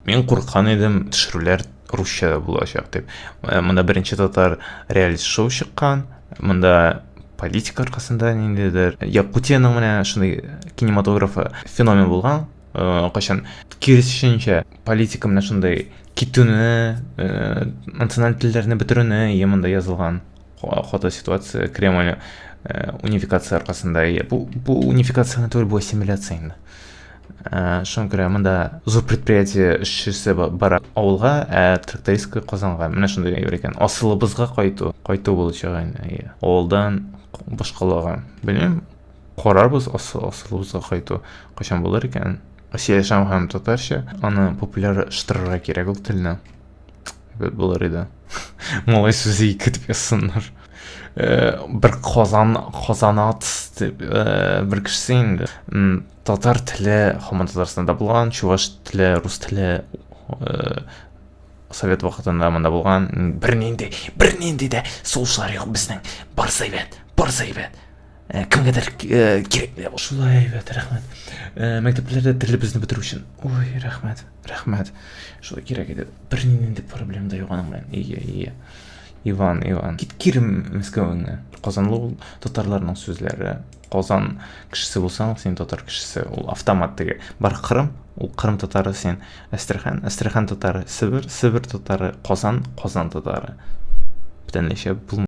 Мин курыккан идем, төшерүләр русча булачак дип. Монда беренче татар реалити-шоу чыккан. Монда политика аркасында ниндидер Якутиянең менә шундый кинематографы феномен булган. Кайчан киресенчә политика менә шундый китүне, националь телләрне бетерүне, е монда язылган хата ситуация Кремль унификация аркасында. Бу унификация түгел, бу ассимиляция инде. Шуңа күрә монда зур предприятие эшчесе бара авылга, ә трактористка Казанга. Менә шундый әйбер икән. Асылыбызга кайту, кайту булачак инде. Авылдан башкалага. Белмим, карарбыз асылыбызга кайту кайчан булыр икән. Сөйләшәм һәм татарча, аны популярлаштырырга кирәк ул телне. Әйбәт булыр иде. Малай сүзе ике дип язсыннар. Бер Казан, Казанат дип бер кешесе инде. Татар теле һаман Татарстанда булган, чуваш теле, рус теле совет вакытында монда булган. Бернинди, бернинди дә сугышлар юк безнең. Барысы әйбәт, барысы әйбәт. Кемгәдер кирәк. Шулай әйбәт, рәхмәт. Мәктәпләрдә телебезне бетерү өчен. Ой, рәхмәт, рәхмәт. Шулай кирәк иде. Бернинди проблема да юк аның белән. Ие, ие. Иван, Иван. Кит кире Мәскәвеңә. Казанлы ул татарларның сүзләре. Казан кешесе булсаң, син татар кешесе. Ул автомат теге. Бар Кырым, ул Кырым татары син. Әстерхан, Әстерхан татары. Себер, Себер татары. Казан, Казан татары. Бүтәнләйчә булмый.